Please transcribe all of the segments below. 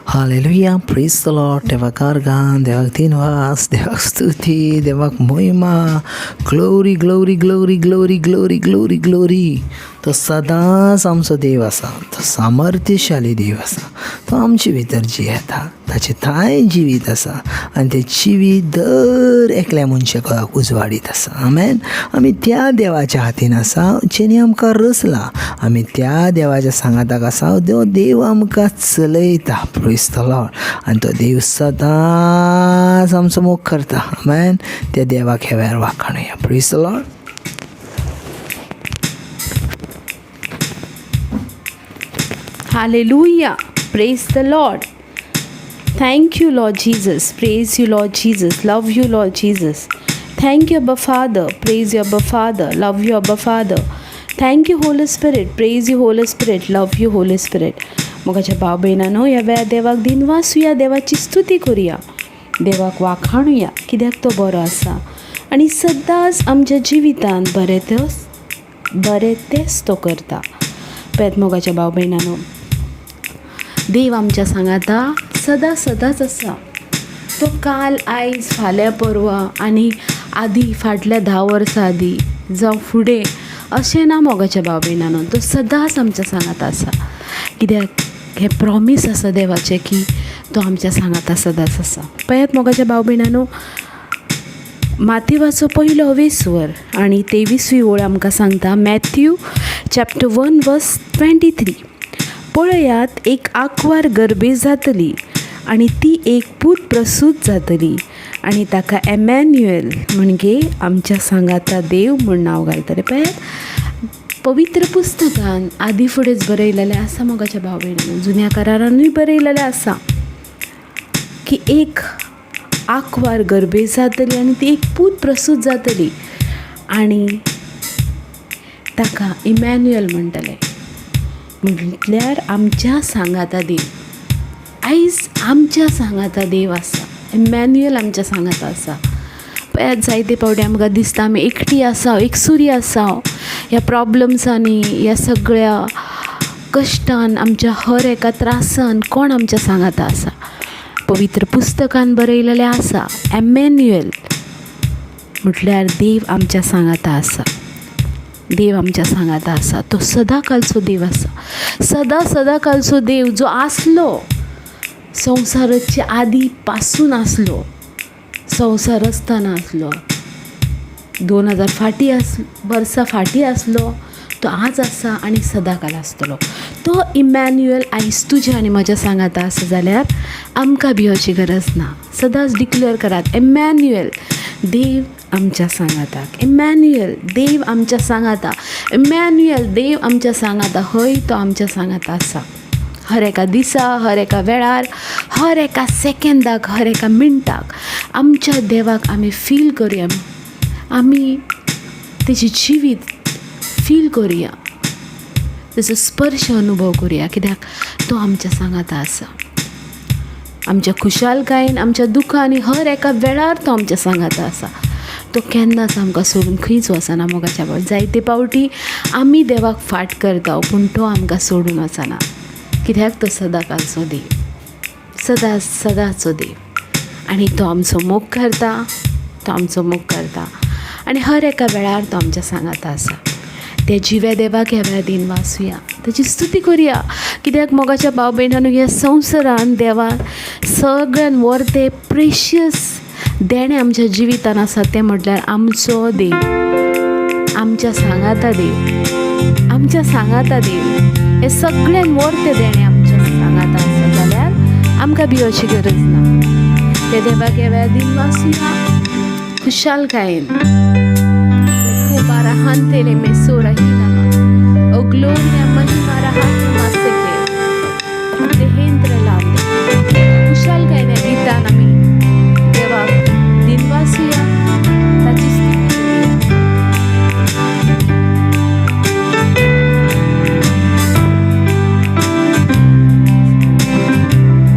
Hallelujah, प्रेज the Lord. देवाक आर्गां, देवाक दिनवास, देवाक स्तुती, देवाक महिमा. Glory, glory, glory, glory, glory, glory, glory. तो सदांच आमचो देव आसा, तो सामर्थ्यशाली देव आसा. तो आमचे भितर जियेता, ताचें थांय जिवीत आसा आनी तें जिवीत दर एकल्या मनशाक उजवाडीत आसा. आमेन. आमी त्या देवाच्या हातीन आसा जेणी आमकां रचला. आमी त्या देवाच्या सांगाताक आसा, तो देव आमकां चलयता. प्रेज the Lord. आनी तो देव सदांच आमचो मोग करता. आमेन. त्या देवाक ह्या वेळार वाखाणुया. Praise the Lord. Hallelujah. Praise the Lord. Thank you, Lord Jesus. Praise you, Lord Jesus. Love you, Lord Jesus. Thank you, Abba Father. Praise you, Abba Father. Love you, Abba Father. Thank you, Holy Spirit. Praise you, Holy Spirit. Love you, Holy Spirit. मोगाच्या भाव भयणांनो, ह्या वेळार देवाक दिनवासुया, देवाची स्तुती करुया, देवाक वाखाणुया, कित्याक तो बरो आसा आनी सदांच आमच्या जिवितांत बरें तेच बरें तेंच तो करता. पळयात मोगाच्या भाव भयणांनो, देव आमच्या सांगाता सदां सदांच आसा. तो काल, आयज, फाल्यां, परवां आनी आदी फाटल्या 10 वर्सां आदीं जावं फुडें अशें ना. मोगाच्या भाव भयणांनो, तो सदांच आमच्या सांगाता आसा, कित्याक हें प्रॉमीस आसा देवाचें की तो आमच्या सांगाता सदांच आसा. पळयात मोगाच्या भाव भयणांनो, मातेवाचो पयलो वेस्वर आनी 23वी ओळ आमकां सांगता, मॅथ्यू चॅप्टर 1 वर्स 23, पळयात, एक आंकवार गर्भे जातली आनी ती एक पूत प्रसूत जातली आनी ताका एमॅन्युएल म्हणजे आमच्या सांगाता देव म्हूण नांव घालतले. पळयात, पवित्र पुस्तकान आदी फुडेंच बरयलेलें आसा. मोगाच्या भाव भयणांनो, जुन्या करारानूय बरयलेलें आसा की एक आंकवार गर्भे जातली आनी ती एक पूत प्रसूत जातली आनी ताका इमॅन्युएल म्हणटले, म्हटल्यार आमच्या सांगाता देव. आयज आमच्या सांगाता देव आसा, इमॅन्युएल आमच्या सांगाता आसा. पळयात, जायते फावटी आमकां दिसता आमी एकटी आसा, एकसुरी आसा. ह्या प्रॉब्लम्सांनी, ह्या सगळ्या कश्टान, आमच्या हर एका त्रासान कोण आमच्या सांगाता आसा? पवित्र पुस्तकान बरयलेलें आसा, एमॅन्युएल म्हटल्यार देव आमच्या सांगाता आसा. देव आमच्या सांगाता आसा. तो सदां कालचो देव आसा, सदां सदां कालचो देव जो आसलो, संवसाराचे आदी पासून आसलो, संवसार आसतना आसलो, 2000 फाटीं आस वर्सां फाटीं आसलो, तो आज आसा आनी सदांकाल आसतलो. तो इमॅन्युएल आयज तुज्या आनी म्हज्या सांगाता आसा जाल्यार आमकां भिवची गरज ना. सदांच डिक्लेअर करात, इमॅन्युएल देव आमच्या सांगाताक, इमॅन्युएल देव आमच्या सांगाता, इमॅन्युएल देव आमच्या सांगाता. हय, तो आमच्या सांगाता आसा. हर एका दिसा, हर एका वेळार, हर एका सेकंदाक, हर एका मिनटाक आमच्या देवाक आमी फील करुया, आमी तेजें जिवीत फील करुया, तेजो स्पर्श अनुभव करुया, कित्याक तो आमच्या सांगाता आसा. आमच्या खुशालकायेन, आमच्या दुखांनी, हर एका वेळार तो आमच्या सांगाता आसा. तो केन्नाच आमकां सोडून खंयच वचना. मोगाच्या भाव, जायते फावटी आमी देवाक फाट करता, पूण तो आमकां सोडून वचना, कित्याक तो सदां कालचो देव, सदां सदांचो देव आनी तो आमचो मोग करता. तो आमचो मोग करता आनी हर एका वेळार तो आमच्या सांगाता आसा. त्या जिव्या देवाक ह्या वेळार दिनवासुया, ताची स्तुती करुया, कित्याक मोगाच्या भाव भयणांनो, ह्या संवसारान देवान सगळ्यान वर्ते प्रेशियस देणें आमच्या जिवितान आसा, तें म्हटल्यार आमचो देव, आमच्या सांगाता देव, आमच्या सांगाता देव. हें सगळ्यान वर्तें देणें आमच्या सांगाता आसा जाल्यार आमकां भिवची गरज ना. त्या देवाक ह्या वेळार दिनवासुया खुशालकायेन. Barahantele mesora hinama. O gloria mahima rahatu maseke. Dehentre lande. खुशालकायेन ह्या गितान आमी देवाक दिनवासुया, ताची स्तुती करुया.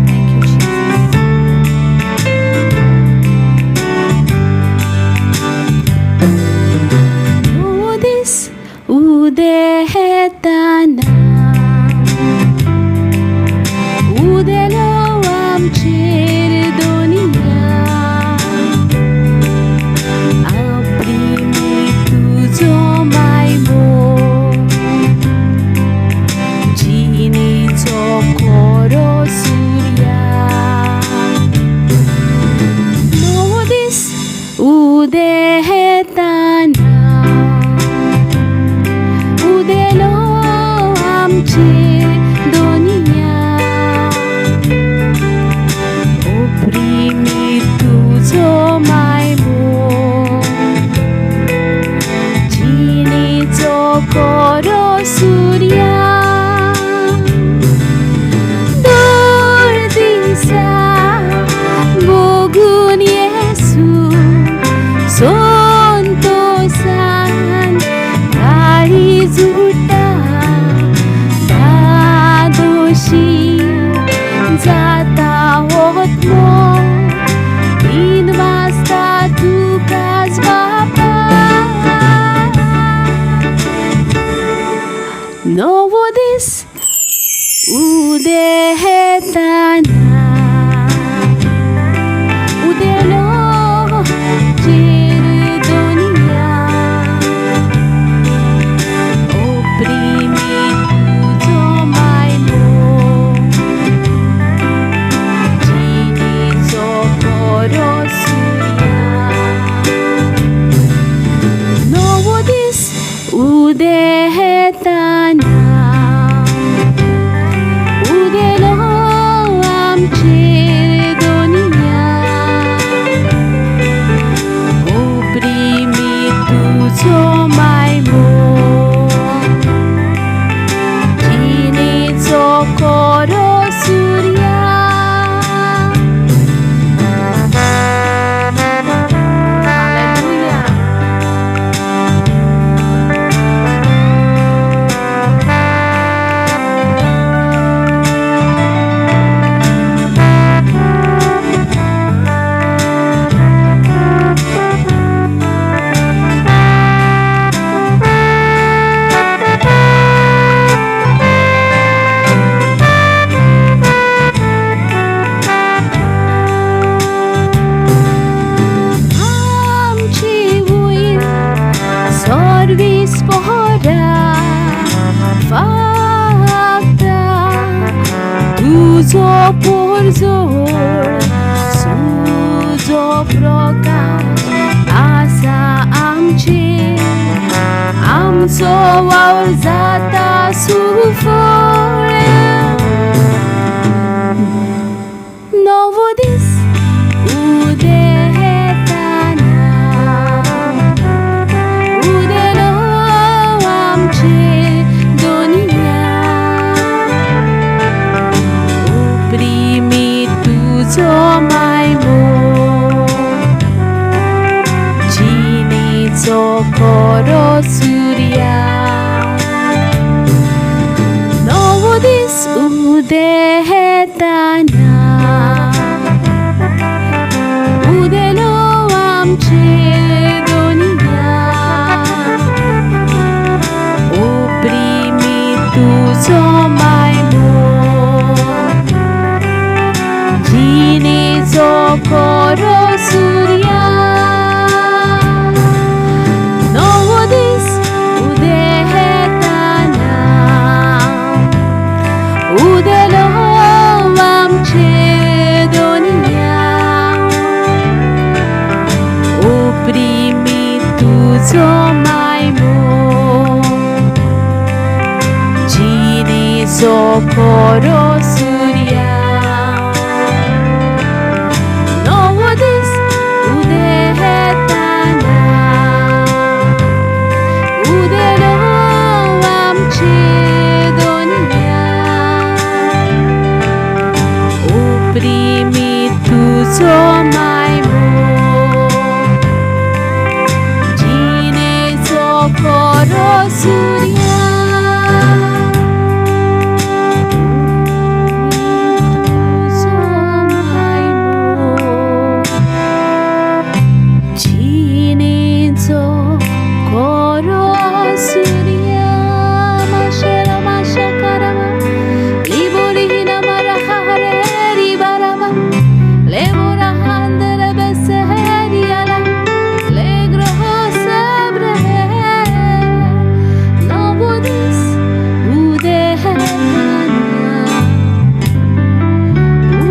Thank you, Jesus. नवो दीस उदेताना, उदेलो. उदेताना उदेलो आमचेर दोनिया ओ प्रेमी तुजो मायमो जिणेचो खरो सुर्या. Hallelujah. आमची वयर सर्वीस पोरा फागता तुजो पोरजोड सुजो प्रकाश आसा आमचे आमचो वावर जाता सुफळ. नवो दीस उदेताना उदेलो आमचेर दोनिया ओ प्रेमी तुजो मायमो जिणेचो खरो सुर्या. नवो दीस उदेताना उदेलो आमचेर दोनिया ओ प्रेमी तुजो मायमो जिणेचो खरो सुर्या. नवो दीस उदेताना उदेलो आमचेर दोनिया ओ प्रेमी तुजो मायमो जिणेचो खरो सुर्या. नवो दीस उदेताना उदेलो आमचेर दोनिया ओ प्रेमी तुजो मायमो जिणेचो खरो सुर्या. तुजो मायमो जिणेचो खरो सुर्या. माशेरा माशा करामा लिबोरिहिना माराहारे रिबारामा लेबोरा हांदर बेसेरियाला लेग्रो सेब्रे. नवो दीस उदेताना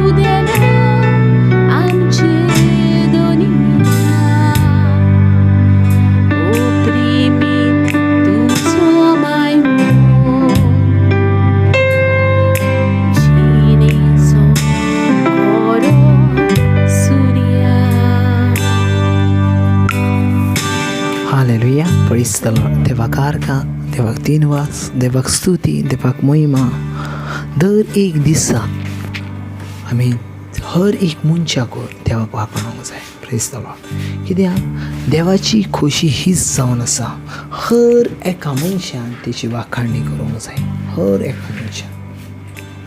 उदेलो आमचेर दोनिया ओ प्रेमी तुजो मायमो जिणेचो खरो सुर्या. हालेलुया, प्रेज the Lord. देवाक आर्गां, देवाक दिनवास, देवाक स्तुती, देवाक महिमा. दर एक दिसा आमी हर एक मनशाक देवाक वापरूंक जाय. Praise the Lord. कित्याक देवाची खोशी हीच जावन आसा, हर एका मनशान तेची वाखाणणी करूंक जाय. हर एका मनशान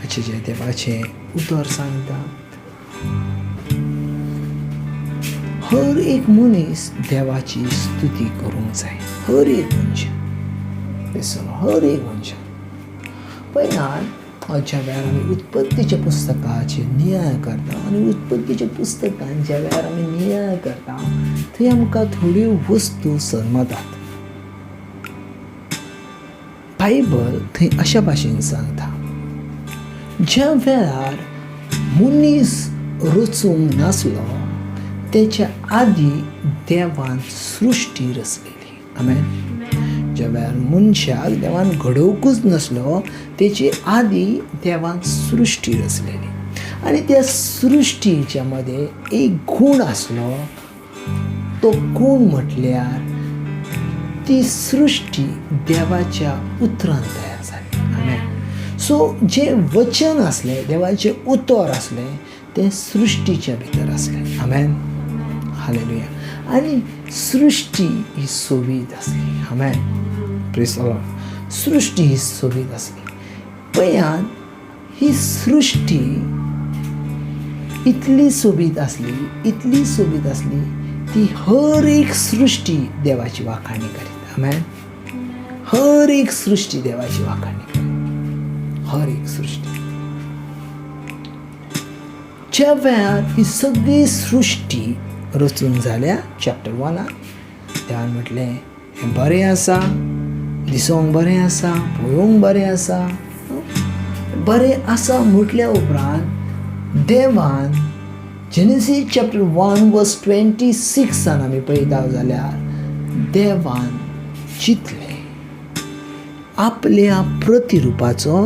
अशें जें देवाचें उतर सांगता, हर एक मनीस देवाची स्तुती करूंक जाय. हर एक मनशान, हर एक मनशान. पयल्यान ज्या वेळार आमी उत्पत्तीच्या पुस्तकाचेर नियाळ करता आनी उत्पत्तीच्या पुस्तकान ज्या वेळार आमी नियाळ करता थंय आमकां थोड्यो वस्तू समजतात. बायबल थंय अशा भाशेन सांगता, ज्या वेळार मनीस रचूंक नासलो तेच्या आदीं देवान सृश्टी रचलेली. आमेन. ज्या वेळार वेळार मनशाक देवान घडोवकूच नासलो, तेचे आदी देवान सृश्टी रचलेली आनी त्या सृश्टीच्या मदें एक गूण आसलो. तो गूण म्हटल्यार ती सृश्टी देवाच्या उतरान तयार जाली. आमेन. सो जें वचन आसलें, देवाचें उतर आसलें, तें सृश्टीच्या भितर आसलें. आमेन, हालेलुया. आनी सृश्टी ही सोबीत आसली. आमेन, प्रेज the Lord. सृश्टी ही सोबीत आसली. पळयात, ही सृश्टी इतली सोबीत आसली, इतली सोबीत आसली, ती हर एक सृश्टी देवाची वाखाणी करीत. आमेन. हर एक सृश्टी देवाची वाखाणी करीत, हर एक सृश्टी. ज्या वेळार ही सगळी सृश्टी रचून जाल्या, चॅप्टर वनाक देवान म्हटलें हें बरें आसा, दिसोंक बरें आसा, पळोवंक बरें आसा. बरें आसा म्हटल्या उपरांत देवान जेनेसीस चॅप्टर 1 वर्स 26 आमी पळयता जाल्यार देवान चिंतलें, आपल्या प्रतिरुपाचो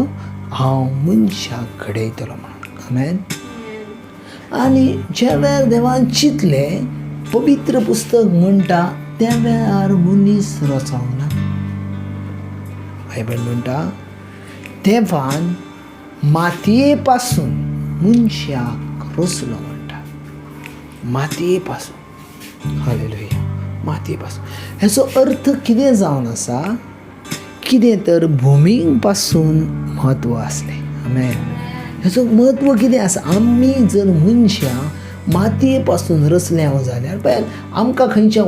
हांव मनशाक घडयतलो म्हणून. आमेन. आनी ज्या वेळार देवान चिंतलें, पवित्र पुस्तक म्हणटा, त्या वेळार मनीस रचोंक ना. बायबल म्हणटा देवान मातये पासून मनशाक रचलो म्हणटा, मातये पासून. हालेलुया. मातये पासून हेचो अर्थ कितें जावन आसा? कितें तर भुमी पासून म्हत्व आसलें. आमेन. हेचो म्हत्व कितें आसा? आमी जर मनशां मातये पासून रचल्या जाल्यार पळयात, आमकां खंयच्या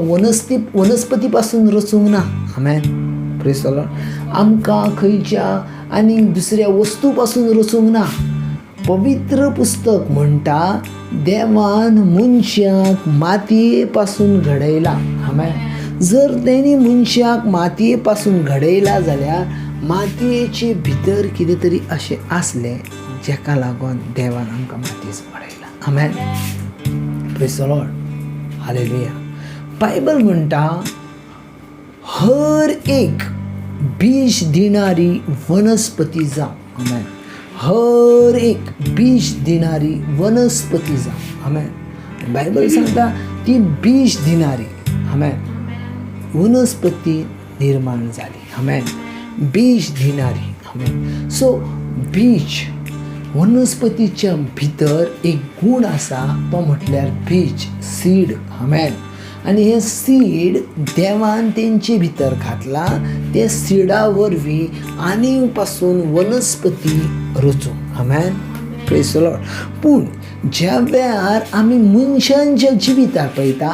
वनस्पती पासून रचूंक ना. आमेन, प्रेज the Lord. आमकां खंयच्या आनी दुसऱ्या वस्तू पासून रचूंक ना. पवित्र पुस्तक म्हणटा देवान मनशाक मातये पासून घडयला. आमेन. जर तेणी मनशाक मातये पासून घडयला जाल्यार मातयेचे भितर कितें तरी अशें आसलें जेका लागून देवान आमकां मातयेचो घडयला. आमेन, प्रेज the Lord, hallelujah. Bible म्हणटा हर एक बीज दिणारी वनस्पती जावं. आमेन. हर एक बीज दिणारी वनस्पती जावं. आमेन. बायबल सांगता ती बीज दिणारी, आमेन, वनस्पती निर्माण जाली. आमेन. बीज दिणारी. आमेन. सो बीज वनस्पतीच्या भितर एक गूण आसा, तो म्हटल्यार बीज, सीड. आमेन. आनी हें सीड देवान तेंचे भितर घातलां, ते सिडा वरवीं आनी पासून वनस्पती रचूंक. आमेन, प्रेज the Lord. पूण ज्या वेळार आमी मनशांच्या जिवितार पळयता,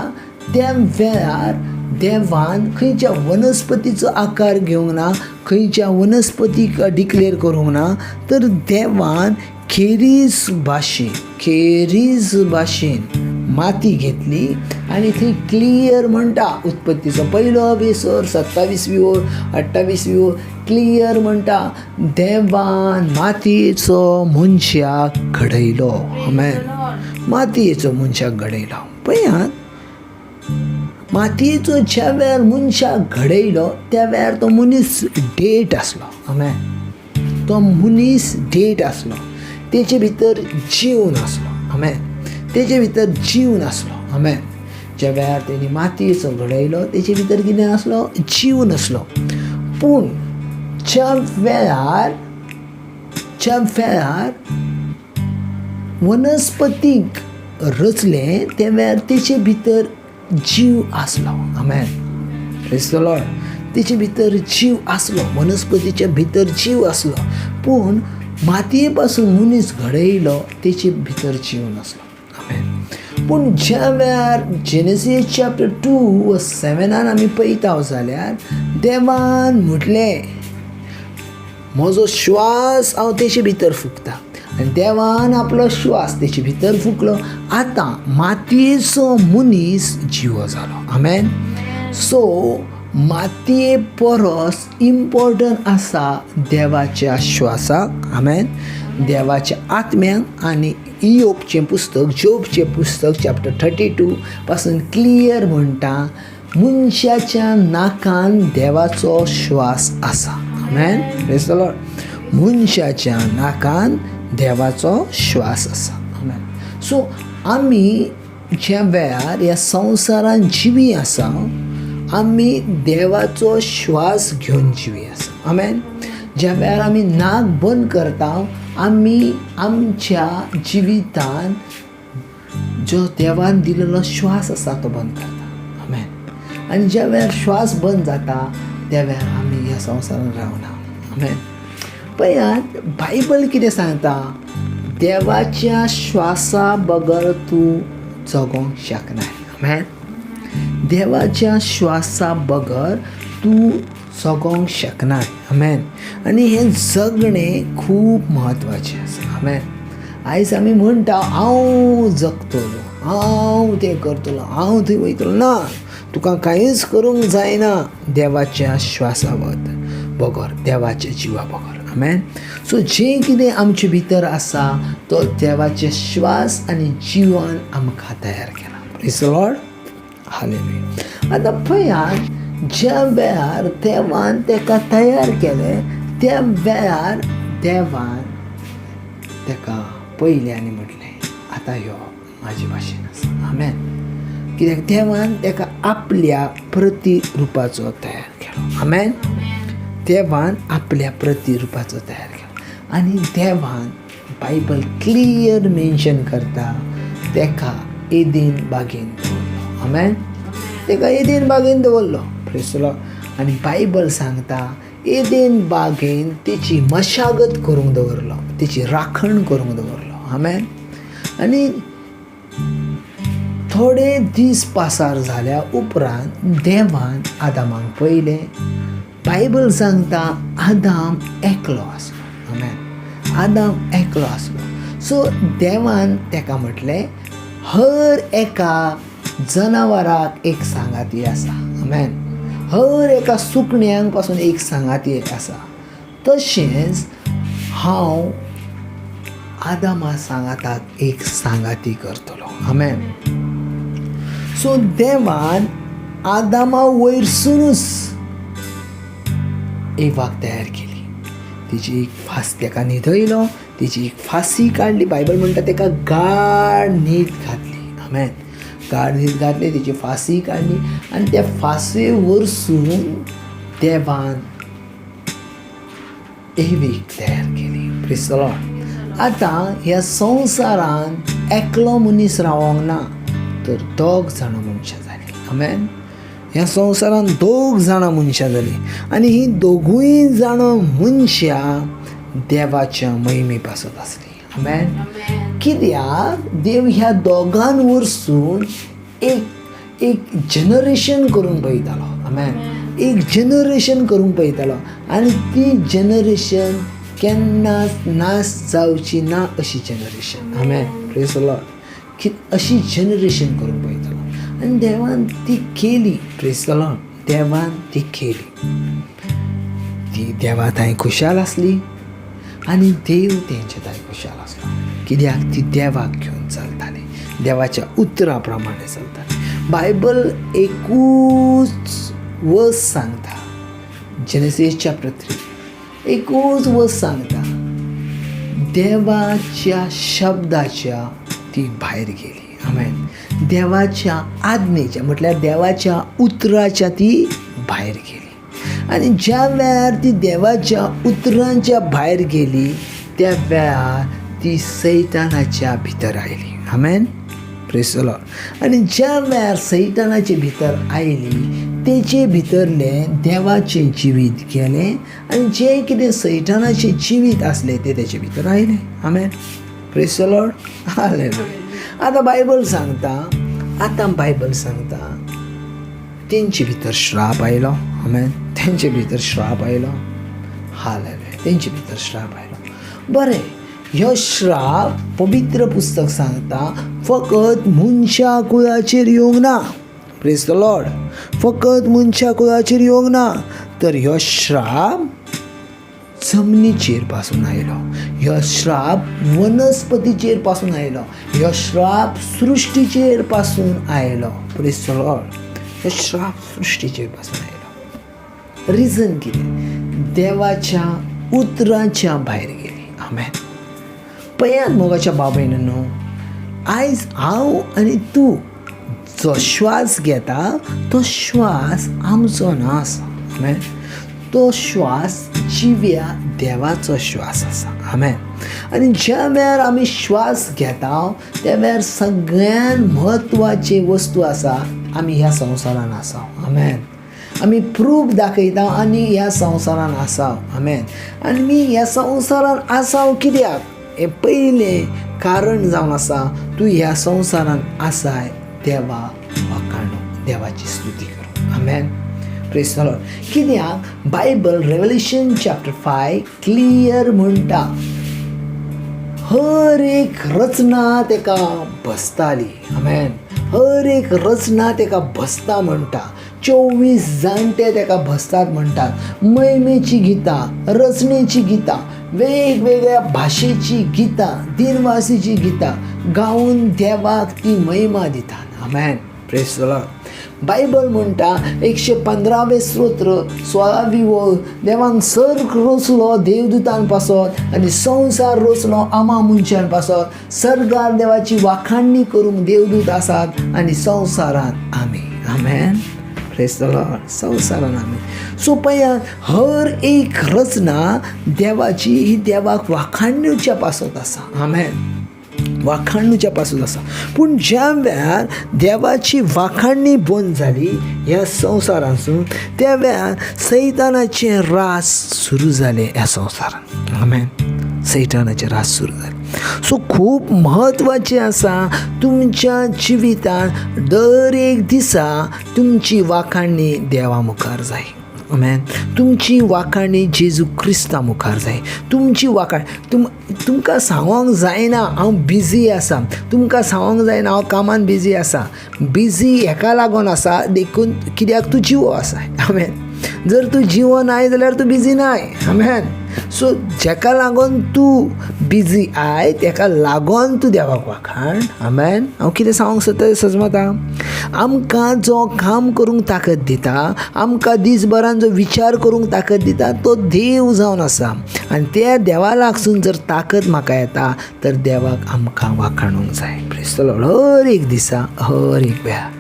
त्या वेळार देवान खंयच्या वनस्पतीचो आकार घेवंक ना, खंयच्या वनस्पतीक डिक्लेर करूंक ना, तर देवान खेरीज भाशेन माती घेतली आनी थंय क्लियर म्हणटा, उत्पत्तीचो पयलो वेसर 27वी ओळ, 28वी ओळ क्लियर म्हणटा, देवान मातयेचो मनशाक घडयलो. आमेन. मातयेचो मनशाक घडयलो. पळयात, मातयेचो ज्या वेळार मनशाक घडयलो त्या वेळार तो मनीस डेड आसलो. आमेन. तो मनीस डेड आसलो, तेचे भितर जीव नासलो. आमेन. तेचे भितर जीव नासलो. आमेन. ज्या वेळार तेणी मातयेचो घडयलो, तेचे भितर कितें नासलो? जीव नासलो. पूण ज्या वेळार वनस्पतीक रचलें, त्या वेळार तेचे भितर जीव आसलो. आमेन, प्रेज the Lord. तेचे भितर जीव आसलो, वनस्पतीच्या भितर जीव आसलो. पूण मातये पासून मनीस घडयलो, तेचे भितर जीव नासलो. आमेन. पूण ज्या वेळार जेनेसीस चॅप्टर 2 7 आमी पळयता जाल्यार देवान म्हटलें, म्हजो श्वास हांव तेचे भितर फुकता. आनी देवान आपलो श्वास तेचे भितर फुकलो. आतां मातयेचो मनीस जिवो जालो. आमेन. सो मातये परस इम्पॉर्टंट आसा देवाच्या श्वासाक. आमेन. देवाच्या आत्म्याक. आनी इयोबचें पुस्तक, जोबचें पुस्तक चॅप्टर 32 पासून क्लियर म्हणटा, मनशाच्या नाकान देवाचो श्वास आसा. आमेन. Praise the Lord. मनशाच्या नाकान देवाचो श्वास आसा. आमेन. सो आमी ज्या वेळार ह्या संवसारान जिवी आसा, आमी देवाचो श्वास घेवन जिवी आसा. आमेन. ज्या वेळार आमी नाक बंद करता, आमी आमच्या जिवितान जो देवान दिलेलो श्वास आसा तो बंद करता. आमेन. आनी ज्या वेळार श्वास बंद जाता त्या वेळार आमी ह्या संवसारान रावना. आमेन. पळयात बायबल कितें सांगता, देवाच्या श्वासा बगर तूं जगोंक शकना. आमेन. देवाच्या श्वासा बगर तूं जगोंक शकना. आमेन. आनी हें जगणें खूब म्हत्वाचें आसा. आमेन. आयज आमी म्हणटा हांव जगतलो, हांव तें करतलो, हांव थंय वयतलो. ना, तुका कांयच करूंक जायना देवाच्या श्वासा बगर, देवाच्या जिवा बगर. आमेन. सो जें कितें आमचे भितर आसा तो देवाचे श्वास आनी जिवान आमकां तयार केला. Praise the Lord. Hallelujah. आतां पळयात, ज्या वेळार देवान ताका तयार केलें त्या वेळार देवान ताका पयलें आनी म्हटलें आतां ह्यो म्हाजे भाशेन आसा. आमेन. कित्याक देवान ताका आपल्या प्रतिरुपाचो तयार केलो. आमेन. देवान आपल्या प्रतिरुपाचो तयार केलो आनी देवान बायबल क्लियर मेन्शन करता ताका एदीन बागेन दवरलो. आमेन. ताका एदीन बागेन दवरलो. Praise the Lord. आनी बायबल सांगता एदेन बागेन तेची मशागत करूंक दवरलो, तेची राखण करूंक दवरलो. आमेन. आनी थोडे दीस पासार जाल्या उपरांत देवान आदामाक पळयलें. बायबल सांगता आदाम एकलो आसलो. आमेन. आदाम एकलो आसलो. सो देवान ताका म्हटलें हर एका जनावराक एक सांगाती आसा. आमेन. हर एका सुकण्यांक पासून एक सांगाती आसा. तशेंच हांव आदामा सांगाताक एक सांगाती करतलो. आमेन. सो देवान आदामा वयरसुनूच एवाक तयार केली. तिची एक फास ताका न्हिदयलो, तिची एक फांसी काडली. बायबल म्हणटा ताका गाड न्हीद घातली. आमेन. गाड न्हीद घातली, तिची फांसी काडली आनी त्या फांसे वरसून देवान एवीक तयार केली. Praise the Lord. आतां ह्या संवसारान एकलो मनीस रावोंक ना, तर दोग जाणां मनशां जालीं. आमेन. ह्या संवसारान दोग जाणां मनशां जालीं आनी हीं दोगूय जाणां मनशां देवाच्या महिमे पासत आसलीं. आमेन. कित्याक देव ह्या दोगान वरसून एक एक जनरेशन करूंक पळयतालो. आमेन. एक जनरेशन करूंक पळयतालो आनी ती जनरेशन केन्नाच नाश जावची ना अशी generation. Amen. Praise the Lord. की अशी जनरेशन करूंक पळयतालो आनी देवान ती केली. Praise the Lord. देवान ती केली. ती देवा थंय खुशाल आसली आनी देव तेंचे थंय खुशाल आसलो. कित्याक ती देवाक घेवन चलताली, देवाच्या उतरा प्रमाणे चलताली. बायबल एकूच वर्स सांगता, जेनेसीस चॅप्टर 3 एकूच वर्स सांगता, देवाच्या शब्दाच्या ती भायर गेली. आमेन. देवाच्या आज्ञेच्या म्हटल्यार देवाच्या उतराच्या ती भायर गेली आनी ज्या वेळार ती देवाच्या उतरांच्या भायर गेली त्या वेळार ती सैतानाच्या भितर आयली. आमेन. Praise the Lord. आनी ज्या वेळार सैतानाचे भितर आयली तेचे भितरलें देवाचें जिवीत गेलें आनी जें कितें सैतानाचें जिवीत आसलें तें तेचे भितर आयलें. आमेन. Praise the Lord. हालेलुया. आतां बायबल सांगता, आतां बायबल सांगता तेंचे भितर श्राप आयलो. आमेन. तेंचे भितर श्राप आयलो. हालेलुया. तेंचे भितर श्राप आयलो. बरें, ह्यो श्राप पवित्र पुस्तक सांगता फकत मनशा कुळाचेर येवंक ना. Praise the Lord. फकत मनशा कुळाचेर येवंक ना, तर ह्यो श्राप जमनीचेर पासून आयलो, ह्यो श्राप वनस्पतीचेर पासून आयलो, ह्यो श्राप सृश्टीचेर पासून आयलो. Praise the Lord. तो श्राप सृश्टीचे पासून आयलो. रिजन कितें? देवाच्या उतराच्या भायर गेली. आमेन. पळयात मोगाच्या बाबायन न्हू, आयज हांव आनी तूं जो श्वास घेता तो श्वास आमचो ना आसा. आमेन. तो श्वास जिव्या देवाचो श्वास आसा. आमेन. आनी ज्या वेळार आमी श्वास घेता त्या वेळार सगळ्यान म्हत्वाची वस्तू आसा, आमी ह्या संवसारान आसा. आमेन. आमी प्रूफ दाखयता आनी ह्या संवसारान आसा. आमेन. आनी आमी ह्या संवसारान आसा कित्याक हें पयलें कारण जावन आसा, तूं ह्या संवसारान आसाय देवा वाखाणू, देवाची स्तुती करूं. आमेन. Praise the Lord. कित्याक बायबल रेवलेशन चॅप्टर 5 क्लियर म्हणटा, हर एक रचना तेका बसताली. आमेन. हर एक रचना तेका बसता म्हणटा. 24 जाणटे तेका बसतात म्हणटात. महिमेची गितां, रचनेची गितां, वेगवेगळ्या भाशेची गितां, दिनवासीची गितां गावन देवाक ती महिमा दितात. आमेन. Praise the Lord. Bible म्हणटा 115वें स्तोत्र 16वी वळ, देवान सर्ग रचलो देवदूतान पासत आनी संवसार रचलो आमा मनशान पासत. सर्गार देवाची वाखाणणी करूंक देवदूत आसात आनी संवसारांत आमी. आमेन. Praise the Lord. संवसारान आमी. सो पळयात, हर एक रचना देवाची ही देवाक वाखाणच्या पासत आसा. आमेन. वाखाणूच्या पासून आसा. पूण ज्या वेळार देवाची वाखाणणी बंद जाली ह्या संवसारांसून, त्या वेळार सैतानाचें रास सुरू जालें ह्या संवसारान. आमेन. सैतानाचें रास सुरू जालें. सो खूब म्हत्वाचें आसा तुमच्या जिवितांत दर एक दिसा तुमची वाखाणणी देवा मुखार जाय. आमेन. तुमची वाखाणणी जेजू क्रिस्ता मुखार जाय. तुमची वाखाण तुमकां सांगोंक जायना हांव बिजी आसा, तुमकां सांगोंक जायना हांव कामान बिजी आसा. बिजी हेका लागून आसा देखून कित्याक तूं जिवो आसा. आमेन. जर तूं जिवो नाय जाल्यार तूं बिजी नाय. आमेन. सो जेका लागून तूं बिजी I तेका लागून तूं देवाक वाखाण. आमेन. हांव कितें सांगूंक सोदता सजमता, आमकां जो काम करूंक ताकद दिता, आमकां दीसभरान जो विचार करूंक ताकद दिता तो देव जावन आसा. आनी त्या देवा लागसून जर ताकद म्हाका येता तर देवाक आमकां वाखाणूंक जाय. Praise the Lord. हर एक दिसा, हर एक वेळार.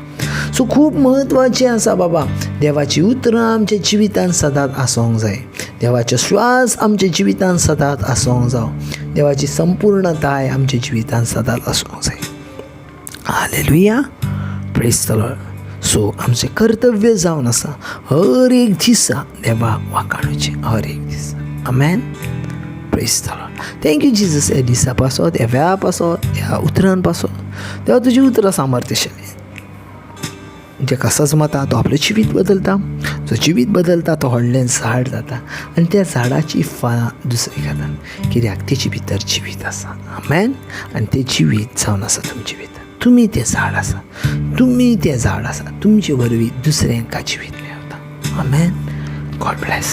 सो खूब म्हत्वाचें आसा बाबा, देवाची उतरां आमच्या जिवितांत सदांच आसूंक जाय. देवाचो श्वास आमच्या जिवितांत सदांच आसूंक जावं. देवाची संपूर्णताय आमच्या जिवितांत सदांच आसूंक जाय. Hallelujah. Praise the Lord. So आमचें कर्तव्य जावन आसा हर एक दिसा देवाक वाखाणुचें, हर एक दिसा. आमेन. Praise the Lord. Thank you Jesus. ह्या दिसा पासत, ह्या वेळा पासत, ह्या उतरान पासत. देवा तुजी उतरां सामर्थ्यशाली, जेका सजमता तो आपलें जिवीत बदलता, जो जिवीत बदलता तो व्हडलें झाड जाता आनी त्या झाडाची फळां दुसरे खाता, कित्याक तेचे भितर जिवीत आसा. आमेन. आनी तें जिवीत जावन आसा तुमचे भितर. तुमी तें झाड आसा, तुमी तें झाड आसा, तुमचे वरवीं दुसऱ्यांका जिवीत मेळटा. आमेन. God bless.